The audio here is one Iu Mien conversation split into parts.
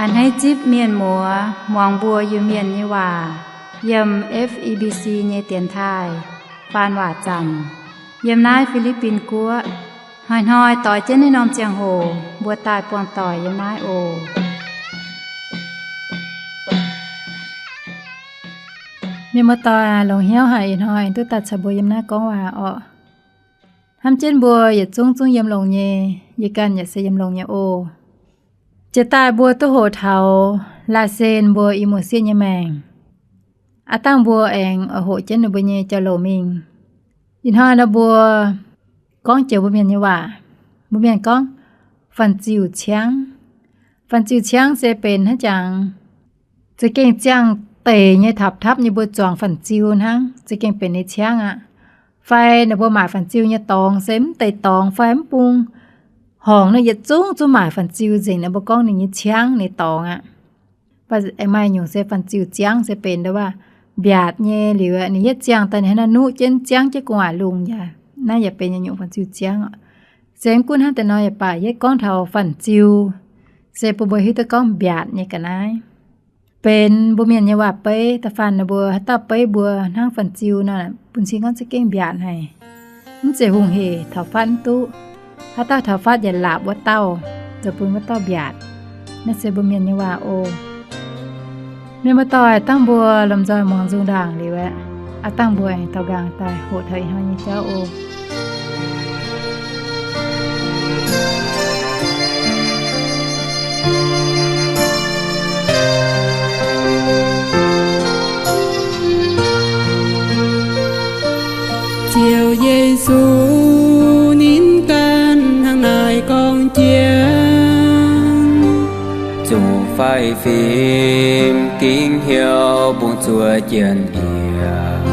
A'hneiv zipv mienh muoz muangx mbuo Iu-Mienh nyei waac yiem F E B C nyei dienx taaih faan waac zanc yiem naaiv Fi^li^bin Guoqv. Hnoi-hnoi doix jienv naaiv norm ziangh hoc mbuo daaih buangh doic yiem naaiv oc. Mienh muoz-doic, longx hnyouv haic ih hnoi duqv daaih caux mbuo yiem naaiv gorngv waac orqc. Hnamv jienv mbuo yietc zungv zungv yiem longx nyei, yie ganh yaac se yiem longx nyei oc. Jiex daaih mbuo duqv hoqc taux laaih sen mbuo i muoz-sieqv nyei maengc. Aav dangh mbuo aengx oix hoqc jienv ninh mbuo nyei jauv-louc mingh. Ih hnoi nor mbuo gorngv joux mbuo mienh nyei waac. Mbuo mienh gorngv fan-ziu ciangv. Fan-ziu ciangv se benx hnangv jangx za'gengh ziangh deic nyei tapv-tapv nyei mbuo zuangx fan-ziu hnangv, za'gengh benx ninh ciangv aqv. Fai ninh mbuo maaic fan-ziu nyei dorngx se mv deix dorngx fai mv bung horngc nor yietc zungv zungv maaic fan-ziu nzengc nor mbuo gorngv ninh nyei ciangv ninh dorngx aqv. Aengx maaih nyungc se fan-ziu ziangv se benx ndo waac mbiaatc nyei liuz, ninh yietv ziangh daaih ninh hnangv naaiv nuqv jienv ziangv jienv gu'nguaaic lungh yaac naaiv yaac benx nyungc fan-ziu ziangv. Se mv gunv hnangv deix nor yaac baac yietv gorngv taux fan-ziu se bun mbuo hiuv duqv gorngv mbiaatc nyei ga'naaiv. Benx mbuo mienh nyei waac-beiv. Da'faanh ninh mbuo haaix dauh beiv mbuo hnangv fan-ziu nor, bun cing gorngv za'gengh mbiaatc haic, mv zeiz hungh hec, taux fatv mv duqv. Haaix dauh taux fatv yaac laapc wuov dauh, zoux bun wuov dauh mbiaatc. Naaiv se mbuo mienh nyei waac oc. Mienh muoz-doic, dangh mbuo lomh nzoih muangx nzung ndaangc liuz aeqv, aav dangh mbuo aengx daaux nqaang daaih hoqc taux ih hnoi nyei jauv oc. Ziouv Yesu ninh ganh hnangv naaiv gorngv jienv, zuqc faix fim gingx hnyouv bungx zuov jien-yiem.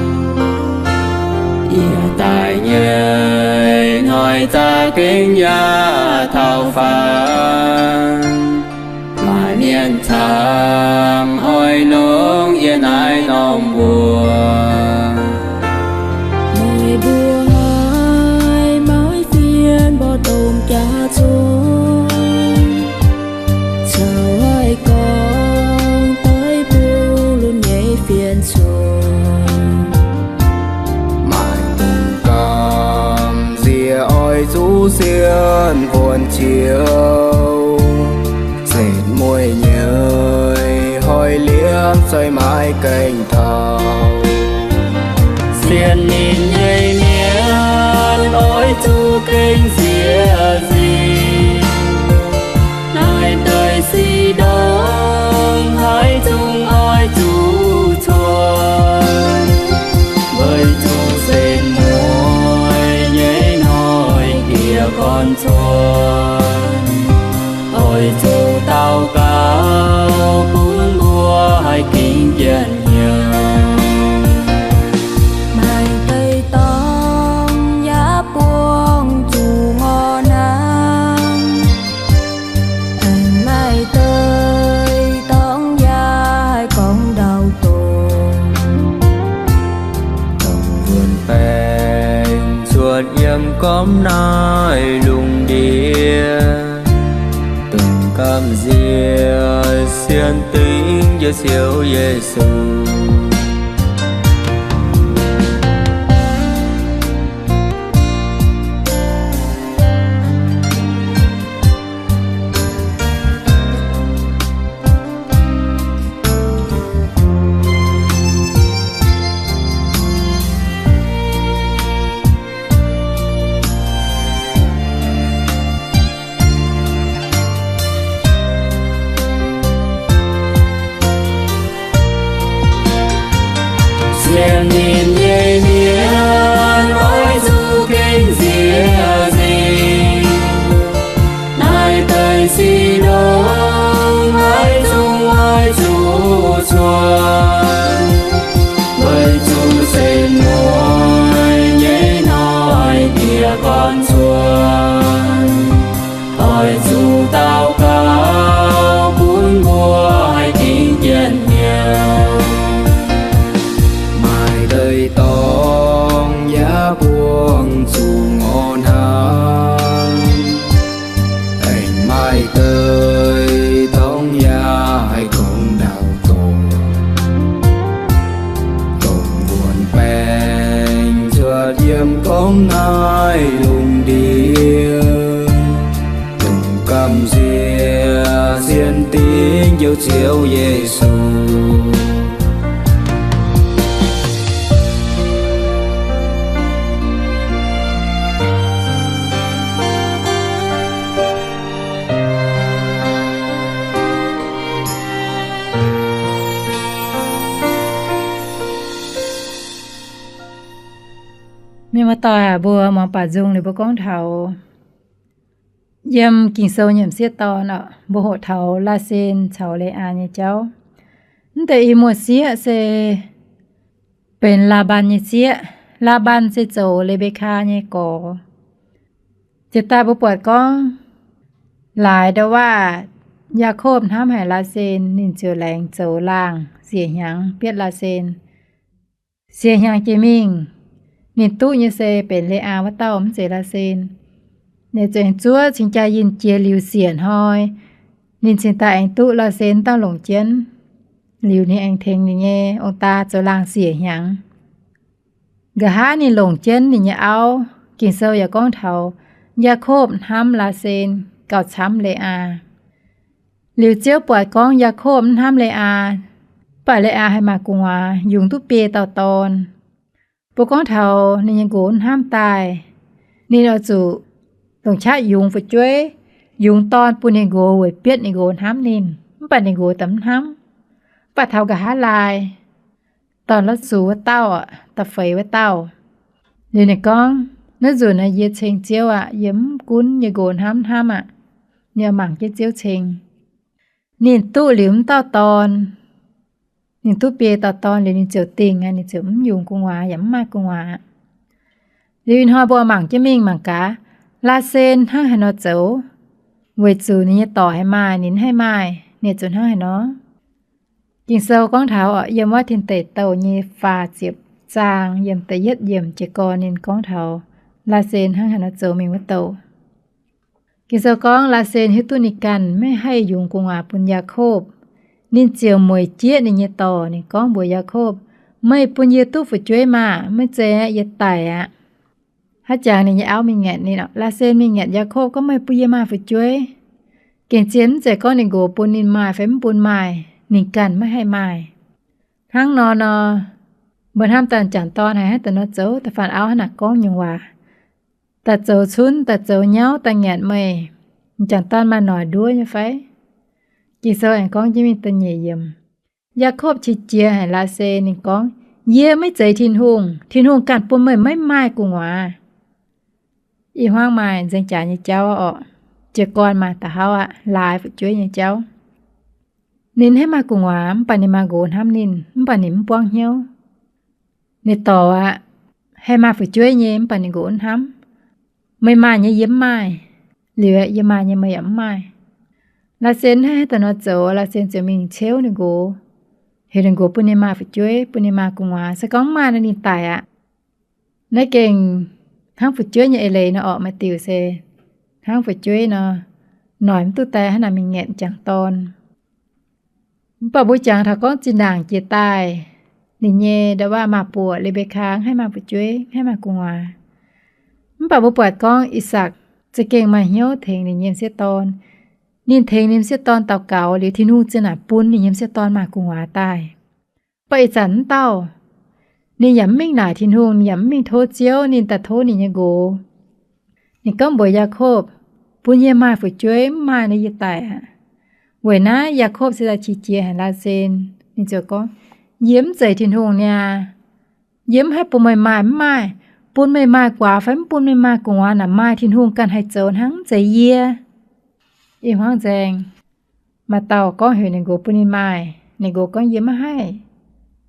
Yie daaih nyei hnoi za'gengh yaac taux faanv. Maaih mienh camv oix longc yie naaiv norm mbuox. Meih mbuo haiz maiv fien mborqv domh jaax zungv, caux haih gorngv daiv bung lunx nyei fien cuotv. Maaih dongh gamh nziex oix zuqc sienx wuonx ciouv, setv mueiz nyei hoic liemh zoih maiv gaengh taux. Sienx ninh nyei mienh oix zuqc gengh nziex nzingc. Naaiv deix sic ndongc haaix zungv oix zuqc cuotv, weic zuqc setv mueiz nyei hnoi diex gorn cuotv. Oix zuqc daux gaux bun mbuo haih gingx jien-yiem. Maaih deix dorngx yaac buangh zuqc ngorc hnaangx. Aengx maaih deix dorngx yaac haih gorngv ndau-dongh. Dongh wuonh baengc cuotv yiem gormx naaiv lungh ndiev, dongh gamh nziex sienx dingc njiec Ziouv Yesu. Sienx ninh nyei mienh oix zuqc gengh nziex nzingc. Naaiv deix sic ndongc haaix zungv oix zuqc cuotv, weic zuqc setv mueiz nyei hnoi diex gorn cuotv. Oix zuqc daux gaux bun mbuo haih gingx jien-yiem. Maaih deix dorngx yaac buangh zuqc ngorc hnaangx. Aengx maaih deix dorngx yaac Ziouv Yesu. Mienh muoz-doic aac, mbuo muangx baac nzung liuz mbuo gorngv taux yiem Ging-Sou nyei m'sieqv dorn oc, mbuo hoqc taux Laasen caux Leaa nyei jauv. Mv deix i muoz-sieqv se benx Laa^mbaan nyei sieqv. Laa^mbaan se zoux Le^mbe^kaa nyei gorx. Jiex daaih mbuo buatc gorngv laaix ndau waac Yaakopv hnamv haic Laasen, ninh ziouc laengz zoux laangh siec hnyangx bietv Laasen. Siec hnyangx jiex mingh, ninh duqv nyei se benx Leaa wuov dauh, mv zeiz Laasen. Ninh ziouc aengx zuov cingx jaa yinh jiex liuz siec hnoi, ninh cingx daaih aengx duqv Laasen dauh longc jienv. Liuz ninh aengx tengx ninh nyei ong-daa zoux laangh siec hnyangx. Nqa'haav ninh longc jienv ninh nyei auv, Ging-Sou yaac gorngv taux Yaakopv hnamv Laasen gauh camv Leaa. Liuz Ziouv buatc gorngv Yaakopv mv hnamv Leaa, mv baac Leaa haih maaih gu'nguaaz, yungz duqv biei dauh dorn. Mbuo gorngv taux ninh nyei nqox hnamv daaih, ninh oix zuqc longc qaqv yungz fu'jueiv, yungz dorn bun ninh nqox weic bietv ninh nqox hnamv ninh, mv baac ninh nqox da'mv hnamv. Mv baac taux nqa'haav laai, dorn-la'sux wuov dauh, da'feix wuov dauh, liuz ninh gorngv, Naaiv nzunc naaiv yie ceng Ziouv aqv. Yie mv gunv yie nqox hnamv hnamv aqv. Ninh oix mangc jienv Ziouv ceng. Ninh duqv liuz mv dauh dorn, ninh duqv biei dauh dorn liuz ninh ziouc dingh aqv, ninh ziouc mv yungz gu'nguaaz yaac mv maaih gu'nguaaz. Liuz ih hnoi mbuo mangc jienv mingh mangc gaax, Laasen hnangv haaix nor zoux, weic zuqc ninh nyei dorc haih maaih, ninh mv haih maaih, ninh zuqc hnangv haaix nor? Ging-Sou gorngv taux yiem wuov Tin Deic Douh nyei faah ziepc zaang yiem da'yietv yiemc jiez gorn ninh gorngv taux Laasen hnangv haaix nor zoux mingh wuov douh. Ging-Sou gorngv Laasen hiuv duqv ninh ganh maiv haih yungz gu'nguaaz bun Yaakopv, ninh ziouc mueic jieqv ninh nyei dorc. Ninh gorngv mbuox Yaakopv, Meih bun yie duqv fu'jueiv maah! Maiv zeiz aeqv, yie daic aqv. Haaix jangx ninh nyei auv mingh ngaetc ninh, Laasen mingh ngaetc Yaakopv gorngv, Meih bun yie maaih fu'jueiv? Gengh zien mv zeiz gorngv ninh nqox bun ninh maaih fai mv bun maaih, ninh ganh maiv haih maaih. Hnangv nor nor, mbuo hnamv daaih m'jangc dorn haiz haaix dauh nor zoux, da'faanh auv hnangv naaic gorngv nyungc waac, daaih zoux cunv, daaih zoux nyauv, daaih ngaetc meih, m'jangc dorn maaih noic nduov nyei fai? Ging-Sou aengx gorngv jienv mingh da'nyeic yiemc, Yaakopv qiex jiez haic Laasen, ninh gorngv, Yie maiv zeiz Tin-Hungh. Tin-Hungh ganh bun meih maiv maaih gu'nguaaz. Ih hmuangv maaih nzengc jaax nyei jauv orqc. Jiez gorn maaih da'hauv aqv, laaix fu'jueiv nyei jauv. Ninh haih maaih gu'nguaaz mv baac ninh maaih nqox hnamv ninh, mv baac ninh mv buangv hnyouv. Ninh dorc aqv, haih maaih fu'jueiv nyei mv baac ninh nqox mv hnamv. Meih maaih nyei yie mv maaih, liuz yie maaih nyei meih yaac mv maaih. Laasen haih haaix dauh nor zoux, Laasen ziouc mingh ceuv ninh nqox, heuc ninh nqox bun ninh maaih fu'jueiv, bun ninh maaih gu'nguaaz. Se gorngv mv maaih nor ninh daic aqv. Naaiv gengh hnangv fu'jueiv nyei eix leiz nor orqc, maaih diuc se hnangv fu'jueiv nor, noic mv duqv daaih hnangv naaic mingh ngaetc m'jangc dorn. Mv baac mbuo jangx taux gorngv zinh ndaangc jiex daaih, ninh nyei ndau-waac maaz-buoc Le^mbe^kaa mv haih maaih fu'jueiv, mv haih maaih gu'nguaaz. Mv baac mbuo buatc gorngv I^sakc za'gengh maaih hnyouv tengx ninh nyei m'sieqv dorn. Ninh tengx ninh m'sieqv dorn daux gaux liuz, Tin-Hungh ziouc naaic bun ninh nyei m'sieqv dorn maaih gu'nguaaz daaih. Mv baac ih zanc mv dauh, ninh yaac mv mingh naaic Tin-Hungh, ninh yaac mv mingh tov Ziouv, ninh daaih tov ninh nyei nqox. Ninh gorngv mbuox Yaakopv, Bun yie maaih fu'jueiv, mv maaih nor yie daic aqv. Weic naaiv Yaakopv se daaih qiex jiez haic Laasen. Ninh ziouc gorngv, Yie mv zeiz Tin-Hungh niaa. Yie mv haih bun meih maaih, mv maaih. Bun meih maaih guaax fai mv bun meih maaih gu'nguaaz naaic maaih Tin-Hungh ganh haih zoux hnangv, mv zeiz yie. Ih hmuangv nzaeng, maaih dauh gorngv heuc ninh nqox bun ninh maaih, ninh nqox gorngv, Yie maiv haih.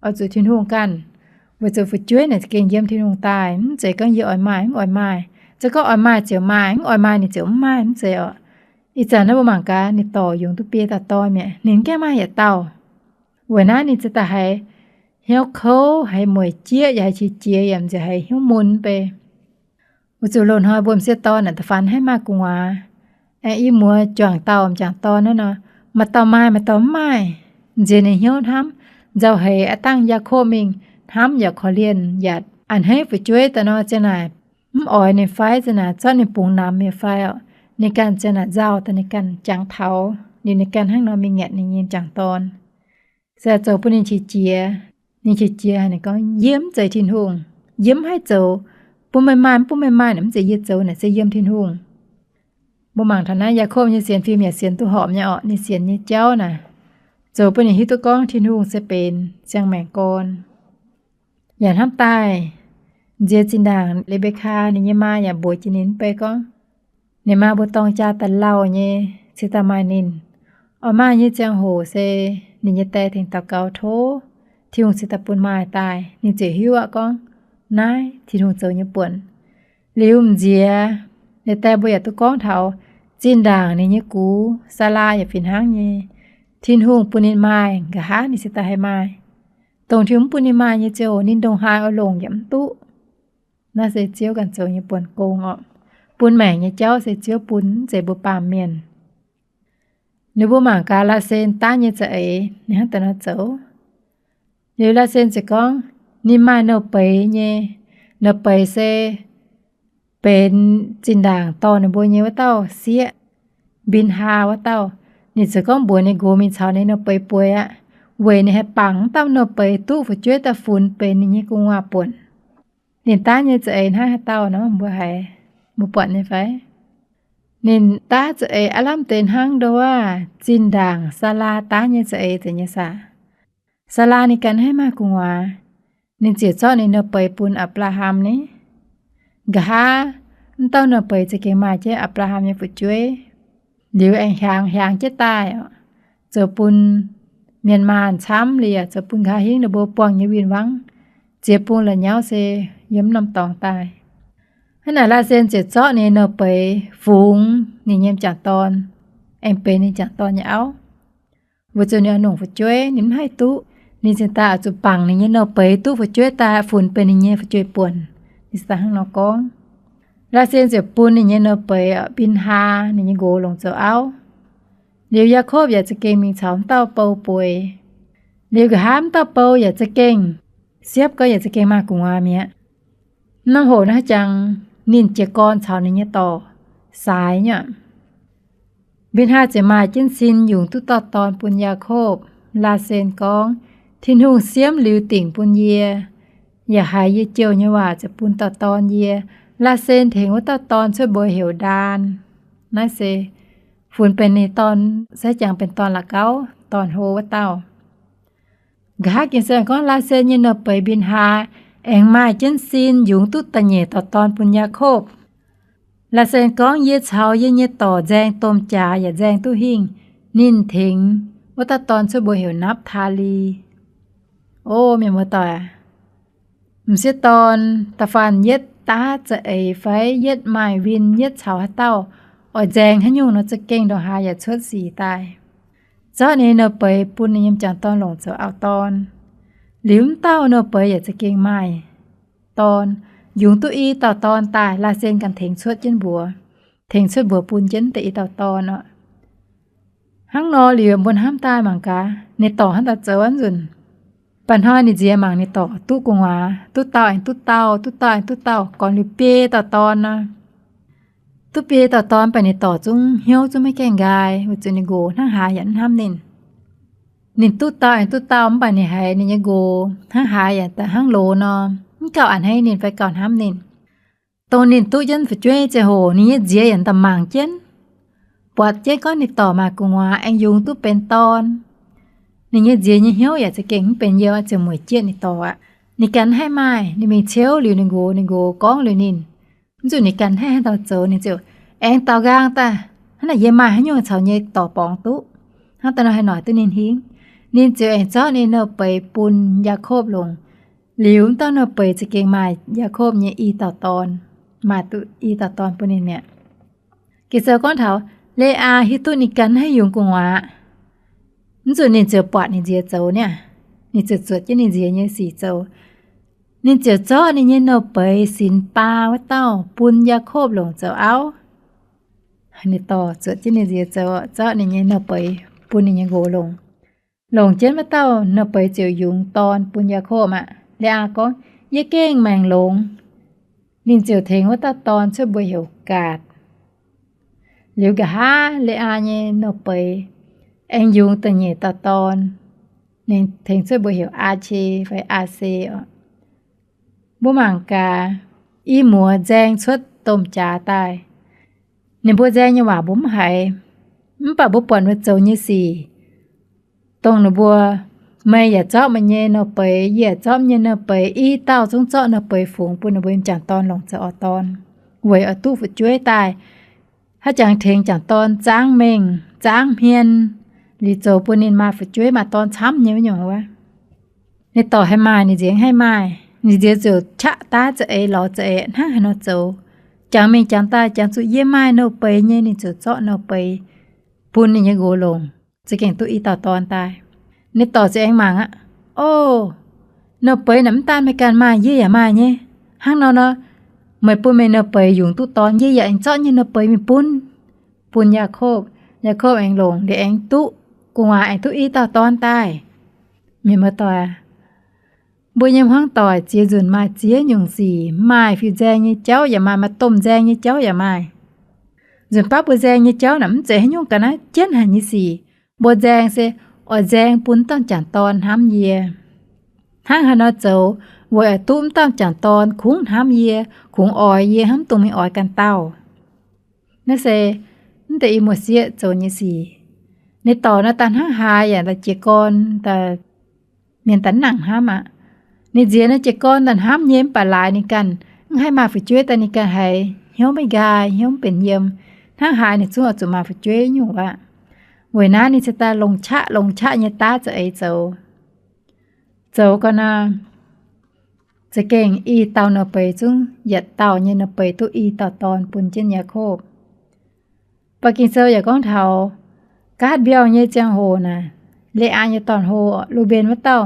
Oix zuqc Tin-Hungh ganh. Weic zuqc fu'jueiv naaic za'gengh yiem Tin-Hungh daaih, mv zeiz gorngv yie oix maaih mv oix maaih. Se gorngv oix maaih ziouc maaih, mv oix maaih ninh ziouc mv maaih, mv zeiz orqc. Ih zanc naaiv mbuo mangc gaax, ninh dorc yungz duqv biei dauh dorn mi'aqv, ninh mv gaengh maaih yietc dauh. Weic naaiv ninh ziouc daaih haiz hnyouv kouv, haiz mueic jieqv, yaac haiz qiex jiez, yaac ziouc haiz hnyouv mun bei. Weic zuqc loz-hnoi mbuo m'sieqv dorn naaic da'faanh haih maaih gu'nguaaz. Aengx i muoz juangc dauh m'jangc dorn naaiv nor, maaih dauh maaih, maaih dauh mv maaih. Nziex ninh hnyouv hnamv, nzauh heix aav dangh Yaakopv mingh hnamv yaac korv-lienh, yaac a'hneiv fu'jueiv daaih nor ziang naaic mv oix ninh fai, ziang naaic zorqv ninh bungx namx mi'aqv fai orqc. Ninh ganh ziang naaic nzauh daaih ninh ganh jangx taux. Liuz ninh ganh hnangv nor mingh ngaatc ninh nyei m'jangc dorn, se zoux bun ninh qiex jiez. Ninh qiex jiez, ninh gorngv, Yie mv zeiz Tin-Hungh. Yie mv haih zoux bun meih maaih, mv bun meih maaih naaic mv zeiz yie zoux, naaic se yiem Tin-Hungh. Mbuo mangc taux naaiv Yaakopv nyei sienx fim yaac sienx duqv horpc nyei orqc. Ninh sienx nyei jauv naaic zoux bun ninh hiuv duqv gorngv Tin-Hungh se benx ziangh maengc gorn. Yaac hnamv daaih nziex zinh ndaangc Le^mbe^kaa ninh nyei maa yaac mbuox jiex ninh mv bei gorngv, ninh maa mbuo dorng jaa daaih lauh nyei cingx daaih maaih ninh. Oix maaih nyei ziangh hoc se ninh nyei die tengx daux gaux tov Tin-Hungh cingx daaih bun maaih daaih. Ninh ziouc hiuv aqv gorngv naaiv Tin-Hungh zoux nyei buonc. Liuz m'nziex, ninh die mbuo yaac duqv gorngv taux zinh ndaangc ninh nyei gux, Saalaa, yaac fih hnangv nyei, Tin-Hungh bun ninh maaih, nqa'haav ninh cingx daaih haih maaih. Dongh Tin-Hungh mv bun ninh maaih nyei ziangh hoc ninh ndongc haaix oix longc yaac mv duqv. Naaiv se Ziouv ganh zoux nyei buonc gong orqc. Bun maengc nyei jauv se Ziouv bun, mv zeiz mbuo baamh mienh. Ninh mbuo mangc gaax Laasen daav nyei za'eix ninh hnangv daaih nor zoux. Liuz Laasen ziouc gorngv ninh maaih nouh beiz nyei. Nouh beiz se benx zinh ndaangc dorh ninh mbuo nyei wuov dauh sieqv, Mbinhaa wuov dauh. Ninh ziouc gorngv mbuox ninh nqox mingh caux ninh nouh beiz bueix aqv, weic ninh haih bangc wuov dauh nouh beiz duqv fu'jueiv daaih funx benx ninh nyei gu'nguaaz-buonc. Ninh daav nyei za'eix hnangv haaix dauh nor, mbuo haiz, mbuo buatc nyei fai? Ninh daav za'eix aav lamh deix hnangv ndo wuov zinh ndaangc Saalaa daav nyei za'eix zeiz nyei saah. Saalaa ninh ganh haih maaih gu'nguaaz, ninh ziouc zorqv ninh nouh beiz bun Apc^laa^ham ni. Nqa'haav mv dauh nouh beiz za'gengh maaih jienv Apc^laa^ham nyei fu'jueiv. Liuz aengx hiaangx hiaangx jienv daaih, zoux bun mienh maanh camv liuz, zoux bun nqa'haav hingv ninh mbuo buangh nyei win-wangv, ziex bung la'nyauv se yiem mv norm dorngx daaih. Hnangv naaic Laasen ziouc zorqv ninh nyei nouh beiz fungx ninh nyei m'jangc dorn, aengx benx ninh m'jangc dorn nyei auv. Weic zuqc ninh oix longc fu'jueiv, ninh mv haih duqv. Ninh cingx daaih oix zuqc bangc ninh nyei nouh beiz duqv fu'jueiv daaih funx benx ninh nyei fu'jueiv-buonc. Ninh cingx daaih hnangv nor gorngv. Laasen ziouc bun ninh nyei nouh beiz Mbinhaa, ninh nyei nqox, longc zoux auv. Liuz Yaakopv yaac za'gengh mingh caux mv dauh bou bueix. Liuz nqa'haav mv dauh bou yaac za'gengh, siepv gau yaac za'gengh maaih gu'nguaaz mi'aqv. Norm hoc naaiv jangx ninh jiez gorn caux ninh nyei dorc saaix nyei. Mbinhaa ziouc maaih jienv sin yungz duqv dauh dorn bun Yaakopv. Laasen gorngv, Tin-Hungh siemv liuz dingc bun yie, yaac haiz yie jouh nyei waac ziouc bun dauh dorn yie. Laasen tengx wuov dauh dorn cuotv mbuox heuc Ndaan. Naaiv se funx benx ninh dorn, se jangx benx dorn la'gauv, dorn-hlo wuov dauh. Nqa'haav Ging-Sou gorngv Laasen nyei nouh beiz Mbinhaa aengx maaih jienv sin yungz duqv da'nyeic dauh dorn bun Yaakopv. Laasen gorngv, Yie caux yie nyei dorc nzaeng domh jaax yaac nzaeng duqv hingh. Ninh tengx wuov dauh dorn cuotv mbuox heuc Napv^taa^li. O mienh muoz-doic, m'sieqv dorn da'faanh yietv daav za'eix fai yietv maaih win, yietv caux haaix dauh oix nzaeng haaix nyungc nor, za'gengh ndongc haaix yaac cuotv sic daaih. Zorqv ninh nyei nouh beiz bun ninh nyei m'jangc dorn longc zoux auv-dorn. Liuz mv dauh nouh beiz yaac za'gengh maaih dorn, yungz duqv i dauh dorn daaih. Laasen ganh tengx cuotv jienv mbuox, tengx cuotv mbuox bun jienv deix i dauh dorn oc. Hnangv nor liuz mbuo hnamv daaih mangc gaax ninh dorc hnangv daaih zoux aqv nzunc. Mba'hnoi ninh nziex mangc ninh dorc duqv gu'nguaaz, duqv dauh aengx duqv dauh, duqv dauh aengx duqv dauh, gorngv liuz biei dauh dorn nor. Duqv biei dauh dorn mv baac ninh dorc zungv hnyouv zungv maiv gaengh nqaai, weic zuqc ninh nqox hnangv haaix yaac mv hnamv ninh. Ninh duqv dauh aengx duqv dauh mv baac ninh haiz ninh nyei nqox hnangv haaix yaac daaih hnangv loz nor, mv gauh a'hneiv ninh fai gauh hnamv ninh. Dongh ninh duqv jienv fu'jueiv ziangh hoc ninh nyei nziex yaac daaih mangc jienv, buatc jienv gorngv ninh dorc maaih gu'nguaaz aengx yungz duqv benx dorn. Ninh nyei nziex nyei hnyouv yaac za'gengh mv benx yiem, ziouc mueic jieqv ninh dorc aqv. Ninh ganh haih maaih, ninh mingh ciouv liuz ninh nqox, ninh nqox gorngv liuz ninh, mv zuqc ninh ganh haih haaix dauh zoux, ninh ziouc aengx daaux nqaang daaih, hnangv naaic yie maaih haaix nyungc caux nyei dorc borngz duqv. Hnangv daaih nor haih noic duqv ninh hingv. Ninh ziouc aengx zorqv ninh nyei nouh beiz bun Yaakopv longc. Liuz mv dauh nouh beiz za'gengh maaih Yaakopv nyei i dauh dorn, maaih duqv i dauh dorn bun ninh mi'aqv. Ging-Sou gorngv taux Leaa hiuv duqv ninh ganh haih yungz gu'nguaaz, mv zuqc ninh ziouc buatc ninh nziex zoux niaa. Ninh ziouc zuotc jienv ninh nziex nyei sic zoux. Ninh ziouc zorqv ninh nyei nouh beiz Sinx^baa wuov dauh bun Yaakopv longc zoux auv. Ninh dorh zuotc jienv ninh nziex zoux, zorqv ninh nyei nouh beiz bun ninh nyei nqox longc. Longc jienv wuov dauh nouh beiz ziouc yungz dorn bun Yaakopv aqv. Leaa gorngv, Yie gengh maengc longx. Ninh ziouc tengx wuov dauh dorn cuotv mbuox heuc Gaatc. Liuz nqa'haav Leaa nyei nouh beiz aengx yungz da'nyeic dauh dorn. Ninh tengx cuotv mbuox heuc Aa^ce fai Aa^se oc. Mbuo mangc gaax, i muoz nzaeng cuotv domh jaax daaih. Ninh mbuo nzaeng nyei waac mbuo mv haiz, mv baac mbuo buatc ninh mbuo zoux nyei sic, dongh ninh mbuo, meih yaac zorqv meih nyei nouh beiz, yie yaac zorqv yie nyei nouh beiz, i dauh zungv zorqv nouh beiz fungx bun ninh mbuo nyei m'jangc dorn longc zoux auv-dorn, weic oix duqv fu'jueiv daaih. Haaix jangx tengx m'jangc dorn zaangv mengh zaangv hmien, liuz zoux bun ninh maaih fu'jueiv maaih dorn camv nyei wuov nyungc wuov. Ninh dorc haih maaih, ninh nziez haih maaih, ninh nziez ziouc qaqv daav za'eix lorz za'eix hnangv haaix nor zoux. Jangx mingh jangx daaih, jangx zuqc yie maaih nouh beiz nyei, ninh ziouc zorqv nouh beiz bun ninh nyei nqox longc, za'gengh duqv i dauh dorn daaih. Ninh dorc ziouc aengx mangc aqv, O, nouh beiz naaic mv daan meih ganh maaih, yie yaac maaih nyei. Hnangv nor nor, meih bun meih nouh beiz yungz duqv dorn, yie yaac aengx zorqv yie nyei nouh beiz mingh bun, bun Yaakopv. Yaakopv aengx longc, liuz aengx duqv, gu'nguaaz aengx duqv i dauh dorn daaih. Mienh muoz-doic, mbuo nyei hmuangv doic ziex nzunc maaih ziex nyungc sic, maaih fiuv-nzaeng nyei jauv yaac maaih, maaih domh nzaeng nyei jauv yaac maaih. Nzunc baav mbuo nzaeng nyei jauv naaic mv zeiz haaix nyungc ga'naaiv jienv haic nyei sic. Mbuo nzaeng se oix nzaeng bun dauh m'jangc dorn hnamv yie. Hnangv haaix nor zoux weic oix duqv m'dauh m'jangc dorn kungx hnamv yie, kungx oix yie hnangv dongh mingh oix ganh dauh. Naaiv se mv deix i muoz-sieqv zoux nyei sic. Ninh dorc naaiv daaih hnangv haaix yaac daaih jiez gorn daaih, mienh daaih mv nangc hnamv aqv. Ninh nziex naaiv jiez gorn daaih hnamv nyei mv baac laaix ninh ganh mv haih maaih fu'jueiv daaih ninh ganh haiz hnyouv maiv nqaai, hnyouv mv benx yiem. Hnangv haaix ninh zungv oix zuqc maaih fu'jueiv nyungc aqv. Weic naaiv ninh cingx daaih longc qaqv longc qaqv nyei daav za'eix zoux. Zoux gau nor, za'gengh i dauh nouh beiz zungv yietc dauh nyei nouh beiz duqv i dauh dorn bun jienv Yaakopv. Ba'gi sou yaac gorngv taux gaatv mbiauh nyei ziangh hoc naaic, Le^aa nyei dorn-hlo, Lu^mben wuov dauh,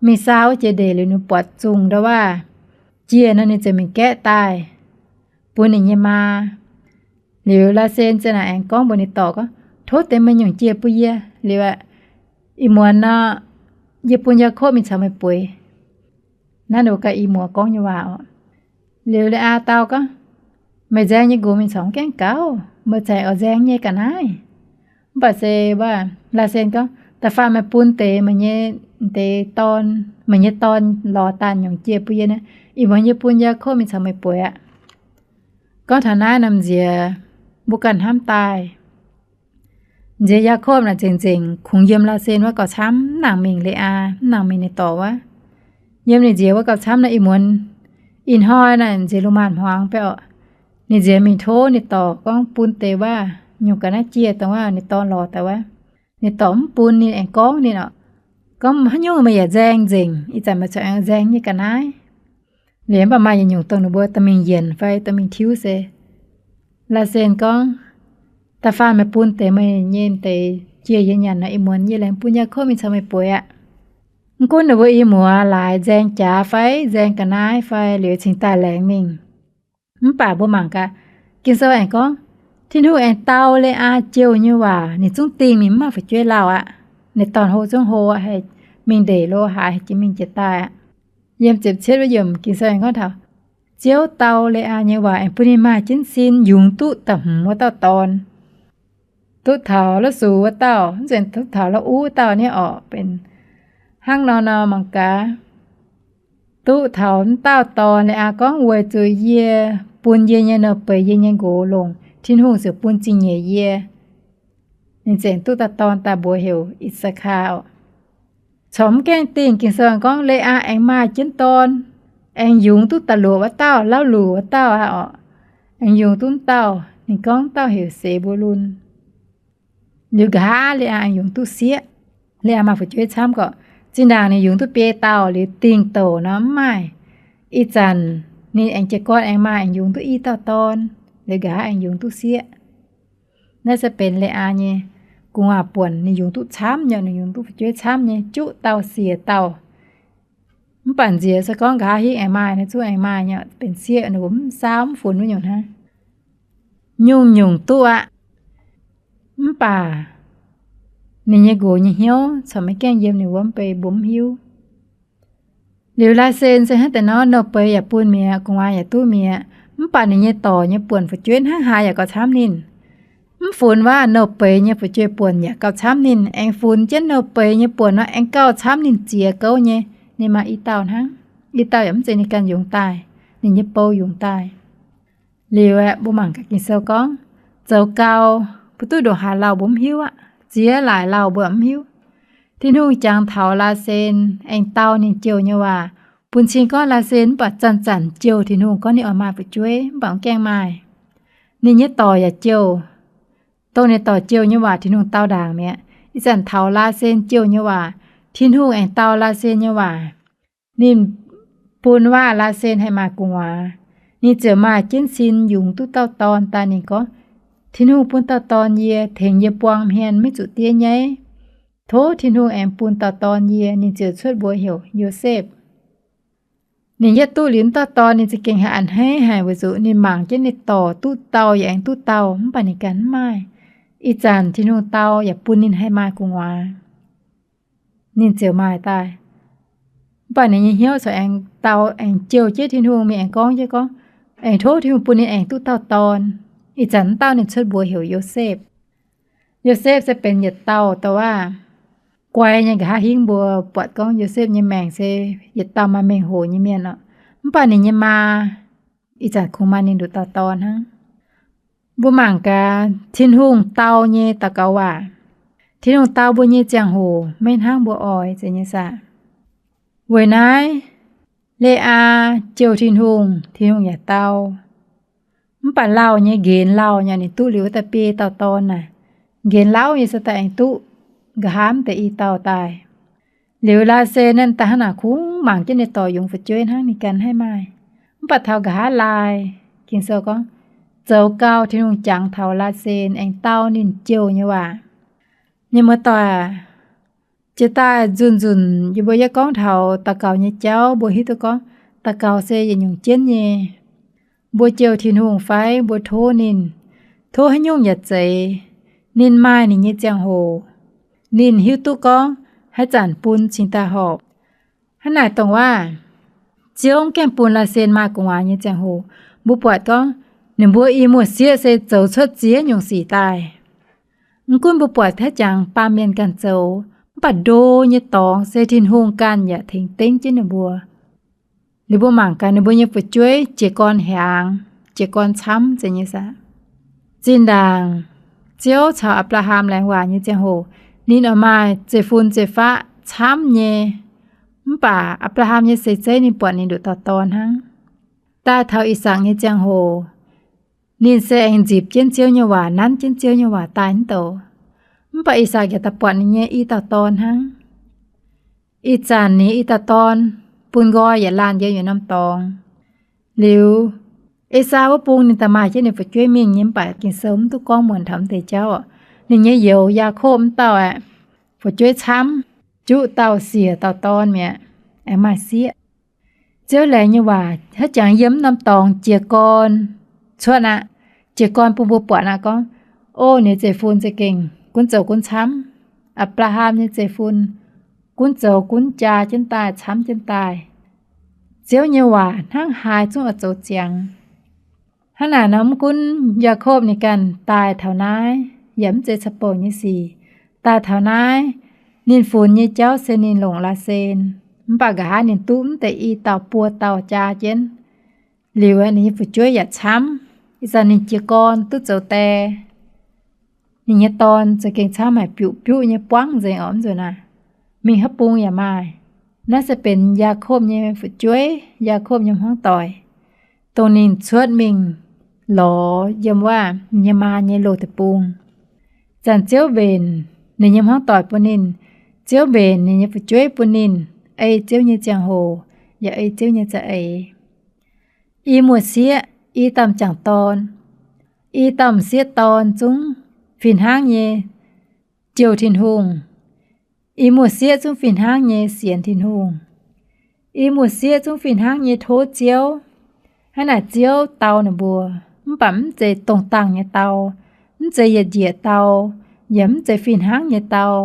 mingh saa wuov jiex ndeic liuz ninh buatc zungh ndau waav jiex nor, ninh ziouc mingh gaeqv daaih bun ninh nyei maa. Liuz Laasen ziouc naaic aengx gorngv mbuox ninh dorc gorngv, Tov deix meih nyungc jiex bun yie. Liuz aqv, ih muonz nor, yie bun Yaakopv mingh caux meih bueix. Naaiv ninh mbuo ganh i muoz gorngv nyei waac oc. Liuz Le^aa dau gorngv, Meih nzaeng nyei nqox mingh corc mv gaengh gaux, meih zaic oix nzaeng nyei ga'naaiv. Mv baac se wuov Laasen gorngv, Da'faanh meih bun deix meih nyei, deix dorn, meih nyei dorn lorz daaih nyungc jiex bun yie naaiv, ih muonz yie bun Yaakopv mingh caux meih bueix aqv. Gorngv taux naaiv nor nziex mbuo ganh hnamv daaih. Nziex Yaakopv naaic nzengc-nzengc kungx yiem Laasen wuov gauh camv, mv nangc mingh Le^aa, mv nangc mingh ninh dorc wuov. Yiem ninh nziex wuov gauh camv nor, ih muonz, ih hnoi naaic nziex lungh maanz-hmuangx biauv, ninh nziex mingh tov ninh dorc gorngv bun deix wuov nyungc ga'naaiv jiex dongh wuov ninh dorn lorz daaih wuov. Ninh dorc mv bun, ninh aengx gorngv ninh oc, gorngv, Haaix nyungc meih yaac nzaeng nzengc, ih zanc meih corc aengx nzaeng nyei ga'naaiv. Liuz mv baac maaih yietc nyungc dongh ninh mbuo dorh mingh yienc fai dorh mingh tiuv se Laasen gorngv, Da'faanh meih bun deix meih nyei deix jiex yie nyanc nor, ih muonz yie laengz bun Yaakopv mingh caux meih bueix aqv. Mv gunv ninh mbuo i muoz laaix nzaeng jaax fai nzaeng ga'naaiv fai liuz cingx daaih laengz mingh. Mv baac mbuo mangc gaax, Ging-Sou aengx gorngv, Tin-Hungh aengx dau Le^aa jouh nyei waac, ninh zungv dingh ninh mv maaih fu'jueiv lauh aqv. Ninh dorn-hlo zungv hlo aqv, haih mingh ndeic lo haaix, haih jiex mingh jiex daaih aqv. Yiem ziepc cietv wuov yiemc Ging-Sou aengx gorngv taux, Ziouv dau Le^aa nyei waac aengx bun ninh maaih jienv sin yungz duqv da'hmz wuov dauh dorn. Duqv taux la'sux wuov dauh, mv zeiz duqv taux la'uv wuov dauh nyei orqc. Benx hnangv nor nor mangc gaax, duqv taux wuov dauh dorn, Le^aa gorngv, Weic zuqc yie bun yie nyei nouh beiz, yie nyei nqox longc, Tin-Hungh ziouc bun zingh nyeic yie. Ninh zengc duqv dauh dorn daaih mbuox heuc I^saa^kaa. Corc mv gaengh dingh, Ging-Sou gorngv Le^aa aengx maaih jienv dorn, aengx yungz duqv da'luoqc wuov dauh, Lauv Luc wuov dauh aqv orqc. Aengx yungz duqv wuov dauh, ninh gorngv dauh heuc Se^mbu^lun. Liuz nqa'haav Le^aa aengx yungz duqv sieqv. Le^aa maaih fu'jueiv camv gorqv, zinh ndaangc ninh yungz duqv biei dauh liuz dingh douc nor mv maaih. Ih zanc ninh aengx jiez gorn aengx maaih, aengx yungz duqv i dauh dorn, liuz nqa'haav aengx yungz duqv sieqv. Naaiv se benx Le^aa nyei gu'nguaaz buonc, ninh yungz duqv camv nyei, ninh yungz duqv fu'jueiv camv nyei, juqv dauh siec dauh. Mv baac nziex se gorngv nqa'haav hingv aengx maaih, ninh zungv aengx maaih nyei, benx sieqv, ninh mbuo mv saauv mv funx wuov nyungc hnangv. Nyungc-nyungc duqv aqv. Mv baac ninh nyei nqox nyei hnyouv corc maiv gaengh yiem ninh wuov, mv bei mbuo mv hiuv. Liuz Laasen se hnangv deix nor, nouh beiz yaac bun mi'aqv, gu'nguaaz yaac duqv mi'aqv, mv baac ninh nyei dorc nyei buonc fu'jueiv hnangv haaix yaac gauh camv ninh. Mv funx waac nouh beiz nyei fu'jueiv buonc yaac gauh camv ninh. Aengx funx jienv nouh beiz nyei buonc nor aengx gauh camv ninh ziex gouv nyei. Ninh maaih i dauh hnangv. I dauh yaac mv zeiz ninh ganh yungz daaih, ninh nyei bou yungz daaih. Liuz aeqv, mbuo mangc gaax Ging-Sou gorngv, zoux gau, mbuo duqv ndongc haaix lauh mbuo mv hiuv aqv. Ziex laaic lauh mbuo mv hiuv. Tin-Hungh jangx taux Laasen aengx dau ninh jouh nyei waac, bun cing gorngv Laasen mv baac zanc-zanc jouh Tin-Hungh gorngv ninh oix maaih fu'jueiv, mv baac mv gaengh maaih. Ninh nyei dorc yaac jouh. Dongh ninh dorc jouh nyei waac Tin-Hungh dau ndaangc mi'aqv. Ih zanc taux Laasen jouh nyei waac, Tin-Hungh aengx dau Laasen nyei waac. Ninh bun waac Laasen haih maaih gu'nguaaz. Ninh ziouc maaih jienv sin yungz duqv dauh dorn daaih. Ninh gorngv, Tin-Hungh bun dauh dorn yie, tengx yie buang hmien maiv zuqc diev nyaiv. Tov Tin-Hungh aengx bun dauh dorn yie. Ninh ziouc cuotv mbuox heuc Yosepv. Ninh yietv duqv liuz dauh dorn, ninh za'gengh haiz a'hneiv haic weic zuqc ninh mangc jienv ninh dorc duqv dauh yaac aengx duqv dauh, mv baac ninh ganh mv maaih. Ih zanc Tin-Hungh dau yaac bun ninh haih maaih gu'nguaaz, ninh ziouc maaih daaih. Mv baac ninh nyei hnyouv corc aengx dau, aengx jouh jienv Tin-Hungh mingh aengx gorngv jienv gorngv, aengx tov Tin-Hungh bun ninh aengx duqv dauh dorn. Ih zanc wuov dauh ninh cuotv mbuox heuc Yosepv. Yosepv se benx yietc dauh douc waac guai nyei nqa'haav hingv. Mbuo buatc gorngv Yosepv nyei maengc se yietc dauh maaih mengh hoc nyei mienh oc. Mv baac ninh nyei maa ih zanc kungx maaih ninh nduqc dauh dorn hnangv. Mbuo mangc gaax Tin-Hungh dau nyei daux gaux waac. Tin-Hungh dau mbuo nyei ziangh hoc maiv hnangv mbuo oix zeiz nyei saah? Weic naaiv, Le^aa jouh Tin-Hungh, Tin-Hungh yaac dau. Mv baac lauh nyei nqenx lauh nyei ninh duqv liuz wuov deix biei dauh dorn naaic, nqenx lauh nyei se daaih aengx duqv nqa'haav deix i dauh daaih. Liuz Laasen naaiv daaih hnangv naaic kungx mangc jienv ninh dorc yungz fu'jueiv hnangv, ninh ganh haih maaih. Mv baac taux nqa'haav laai, Ging-Sou gorngv, zoux gau Tin-Hungh jangx taux Laasen aengx dau ninh jouh nyei waac. Mienh muoz-doic, jiex daaih nzunc-nzunc yie mbuo yie gorngv taux daux gaux nyei jauv, mbuo hiuv duqv gorngv daux gaux se yietc nyungc jienv nyei. Mbuo jouh Tin-Hungh fai mbuo tov ninh, tov haaix nyungc yaac zeiz, ninh maaih ninh nyei ziangh hoc. Ninh hiuv duqv gorngv haaix zanc bun cingx daaih horpc. Hnangv naaic dongh waac, Ziouv gaengh bun Laasen maaih gu'nguaaz nyei ziangh hoc. Mbuo buatc gorngv ninh mbuo i muoz-sieqv se zoux cuotv ziex nyungc sic daaih. Mv gunv mbuo buatc haaix jangx baamh mienh ganh zoux, mv baac ndo nyei dorngx se Tin-Hungh ganh yaac tengx dengv jienv ninh mbuo. Liuz mbuo mangc gaax ninh mbuo nyei fu'jueiv jiez gorn hiaangx, jiez gorn camv zeiz nyei saah? Zinh ndaangc Ziouv caux Apc^laa^ham laengz waac nyei ziangh hoc, ninh oix maaih zeiv-fun zeiv-faqv camv nyei. Mv baac Apc^laa^ham nyei seix zeiv ninh buatc ninh nduqc dauh dorn hnangv. Daaih taux I^sakc nyei ziangh hoc, ninh se aengx nzipc jienv Ziouv nyei waac, nanv jienv Ziouv nyei waac daaih mv douc. Mv baac I^sakc yaac daaih buatc ninh nyei i dauh dorn hnangv. Ih zanc ninh i dauh dorn bun nqoi yietc laanh yiem yietc norm dorngx. Liuz, Esaau wuov bung ninh daaih maaih jienv ninh fu'jueiv mingh nyei, mv baac Ging-Sou mv duqv gorngv muonc taux mv deix jauv oc. Ninh nyei youz Yaakopv mv dauh aeqv, fu'jueiv camv, juqv dauh siec dauh dorn mi'aqv, aengx maaih sieqv. Ziouv laengz nyei waac haaix jangx yiem mv norm dorngx jiez gorn cuotv aqv. Jiez gorn bun mbuo buatc aqv gorngv, o, ninh nyei zeiv-fun za'gengh gunv zoux gunv camv. Apc^laa^ham nyei zeiv-fun gunv zoux gunv jaa jienv daaih, camv jienv daaih. Ziouv nyei waac hnangv haaix zungv oix zoux ziangx. Hnangv naaic nor, mv gunv Yaakopv ninh ganh daaih taux naaiv yaac mv zeiz caux bouh nyei sic. Daaih taux naaiv, ninh funx nyei jauv se ninh longc Laasen, mv baac nqa'haav ninh duqv mv deix i dauh buo dauh jaa jienv. Liuz ninh nyei fu'jueiv yaac camv. Ih zanc ninh jiez gorn duqv zoux die, ninh nyei dorn za'gengh camv haic, biuqc biuqv nyei buangv nzengc orqc, mv nzunc naaic. Mingh haaix bung yaac maaih. Naaiv se benx Yaakopv nyei fu'jueiv, Yaakopv nyei hmuangv doic, dongh ninh cuotv mingh lorz yiem wuov ninh nyei maa nyei loz-deic-bung. Zanc Ziouv mbenc ninh nyei hmuangv doic bun ninh, Ziouv mbenc ninh nyei fu'jueiv bun ninh ei Ziouv nyei ziangh hoc yaac ei Ziouv nyei za'eix. I muoz-sieqv, i dauh m'jangc dorn, i dauh m'sieqv dorn zungv fih hnangv nyei jouh Tin-Hungh. I muoz-sieqv zungv fih hnangv nyei sienx Tin-Hungh. I muoz-sieqv zungv fih hnangv nyei tov Ziouv. Hnangv naaic Ziouv dau ninh mbuo, mv baac mv zeiz dongh dangh nyei dau, mv zeiz yietc njiec dau, yaac mv zeiz fih hnangv nyei dau.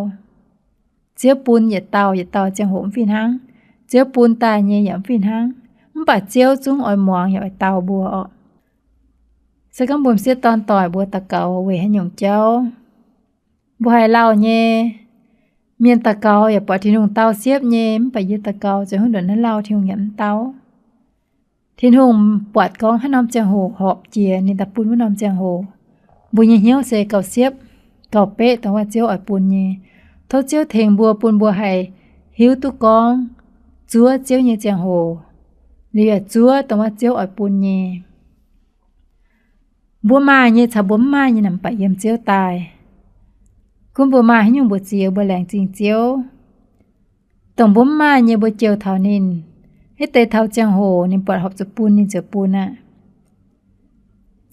Ziouv bun yietc dauh yietc dauh ziangh hoc mv fih hnangv. Ziouv bun daaih nyei yaac mv fih hnangv. Mv baac Ziouv zungv oix muangx yaac oix dau mbuo orqc. Se gorngv mbuo m'sieqv dorn doic mbuo daux gaux weic haaix nyungc jauv, mbuo haiz lauh nyei, mienh daux gaux yaac buatc Tin-Hungh dau siepv nyei, mv baac yie daux gaux ziouc hnangv ndongc naaiv lauh, Tin-Hungh yaac mv dau. Tin-Hungh buatc gorngv haaix norm ziangh hoc horpc jiex ninh daaih bun wuov norm ziangh hoc. Mbuo nyei hnyouv se gauh siepv, gauh beqv dongh wuov Ziouv oix bun nyei. Tov Ziouv tengx mbuo, bun mbuo haih hiuv duqv gorngv zuov Ziouv nyei ziangh hoc, liuz yaac zuov dongh wuov Ziouv oix bun nyei. Mbuo maaih nyei caux mbuo mv maaih nyei naaic mv baac yiem Ziouv daaih. Gunv mbuo maaih haaix nyungc mbuoqc ziex, mbuo laengz zingh Ziouv. Dongh mbuo mv maaih nyei mbuo jouh taux ninh, hitv deix taux ziangh hoc ninh buatc horpc zuqc bun ninh ziouc bun aqv.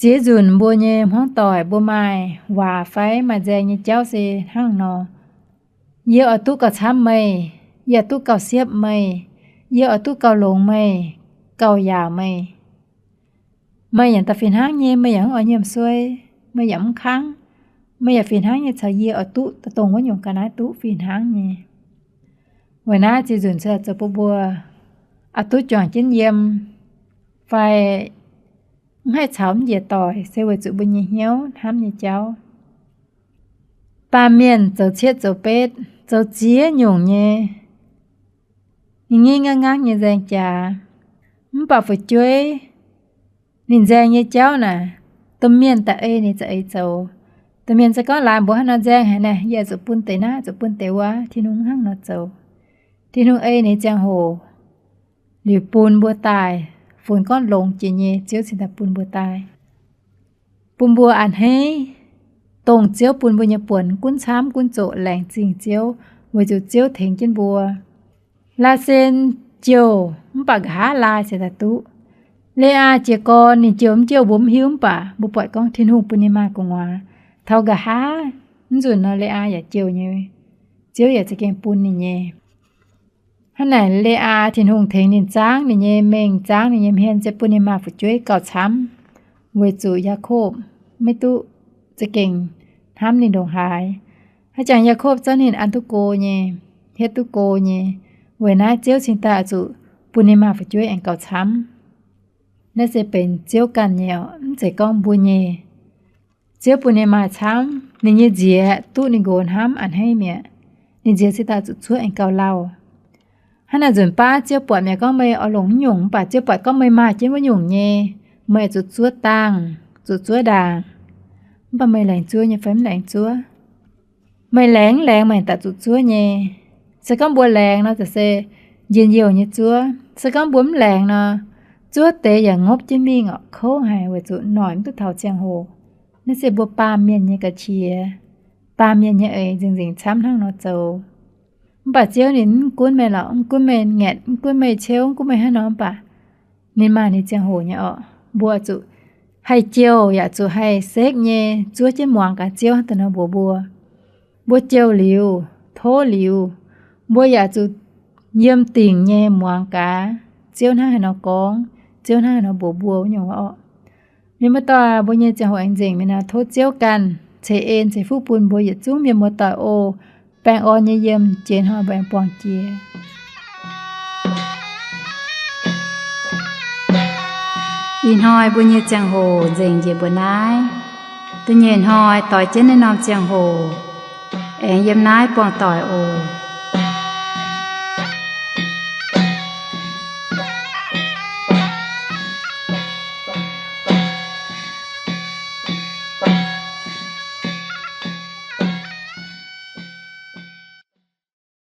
Ziex nzunc mbuo nyei hmuangv doic mbuo maaih waac fai maaih nzaeng nyei jauv se hnangv nor: Yie oix duqv gauh camv meih, yie oix duqv gauh siepv meih, yie oix duqv gauh longx meih, gauh yaauc meih. Meih yaac da'fih hnangv nyei, meih yaac mv oix nyiemc suei, meih yaac mv kangv, meih yaac fih hnangv nyei caux yie oix duqv dongh wuov nyungc ga'naaiv duqv fih hnangv nyei. Weic naaiv ziex nzunc se zoux bun mbuo oix duqv juangc jienv yiem fai mv haih caux mv njiec doic se weic zuqc mbuo nyei hnyouv hnamv nyei jauv. Baamh mienh zoux cietv zoux betv, zoux ziex nyungc nyei, ninh ngingv nqaangv nqaangv nyei nzaeng jaax, mv baac fu'jueiv ninh nzaeng nyei jauv naaic, domh mienh da'eix ninh za'eix zoux. Domh mienh se gorngv laaix mbuox haaix nor nzaeng haic naaic, yie zuqc bun deix naaiv, zuqc bun deix wuov, Tin-Hungh mv hnangv nor zoux. Tin-Hungh ei ninh ziangh hoc, liuz bun mbuo daaih, funx gorngv longx jiex nyei Ziouv cingx daaih bun mbuo daaih. Bun mbuo a'hneiv dongh Ziouv bun mbuo nyei buonc, gunv camv gunv zoqc, laengz zingh Ziouv, weic zuqc Ziouv tengx jienv mbuo. Laasen jouh mv baac nqa'haav laai se daaih duqv. Le^aa jiez gorn ninh jouh mv jouh mbuo mv hiuv, mv baac mbuo buatc gorngv Tin-Hungh bun ninh maaih gu'nguaaz. Taux nqa'haav mv nzunc nor, Le^aa yaac jouh nyei, Ziouv yaac za'gengh bun ninh nyei. Hnangv naaic Le^aa, Tin-Hungh tengx ninh zaangv ninh nyei mengh, zaangv ninh nyei hmien, se bun ninh maaih fu'jueiv gauh camv, weic zuqc Yaakopv maiv duqv za'gengh hnamv ninh ndongc haaix. Haaix jangx Yaakopv zorqv ninh an duqv go nyei, hietv duqv go nyei. Weic naaiv Ziouv cingx daaih oix zuqc bun ninh maaih fu'jueiv aengx gauh camv. Naaiv se benx Ziouv ganh nyei oc, mv zeiz gorngv mbuo nyei. Ziouv bun ninh maaih camv, ninh nyei nziex duqv ninh nqox hnamv a'hneiv mi'aqv. Ninh nziex cingx daaih zuqc zuov aengx gauh lauh. Hnangv naaic nzunc baav Ziouv buatc mi'aqv gorngv meih oix longc mv nyungc, mv baac Ziouv buatc gorngv meih maaih jienv wuov nyungc nyei, meih zuqc zuov dangh, zuqc zuov ndaangc. Mv baac meih laengz zuov nyei fai mv laengz zuov? Meih laengz mv laengz meih daaih zuqc zuov nyei. Se gorngv mbuo laengz nor, za'gengh se njien-youh nyei zuov. Se gorngv mbuo mv laengz nor, zuov deix yaac ngopv jienv mingh orqc, kouv haic, weic zuqc noic mv duqv taux ziangh hoc. Naaiv se mbuo baamh mienh nyei ga'qiex, baamh mienh nyei eix nzengc-nzengc camv hnangv nor zoux. Mv baac Ziouv ninh mv gunv meih lorqc, mv gunv meih ngaetc, mv gunv meih ceuv, mv gunv meih haaix nor, mv baac ninh maaih ninh ziangh hoc nyei orqc. Mbuo zuqc haih jouh yaac zuqc haih sekv nyei zuov jienv muangx gaax Ziouv hnangv da'nor mbuox mbuo. Mbuo jouh liuz, tov liuz, mbuo yaac zuqc yiem dingc nyei muangx gaax Ziouv hnangv haaix nor gorngv, Ziouv hnangv haaix nor mbuox mbuo wuov nyungc orqc. Mienh muoz-doic, mbuo nyei ziangh hoc aengx nzengc mi'aqv. Tov Ziouv ganh ceix en ceix fuqv bun mbuo yietc zungv mienh muoz-doic oc. Baengh orn nyei yiem, jiex hnoi mbuo aengx buangh jiex. Ih hnoi mbuo nyei ziangh hoc nzengc njiec mbuo naaiv. Da'nyeic hnoi doix jienv naaiv norm ziangh hoc aengx yiem naaiv buangh doic oc.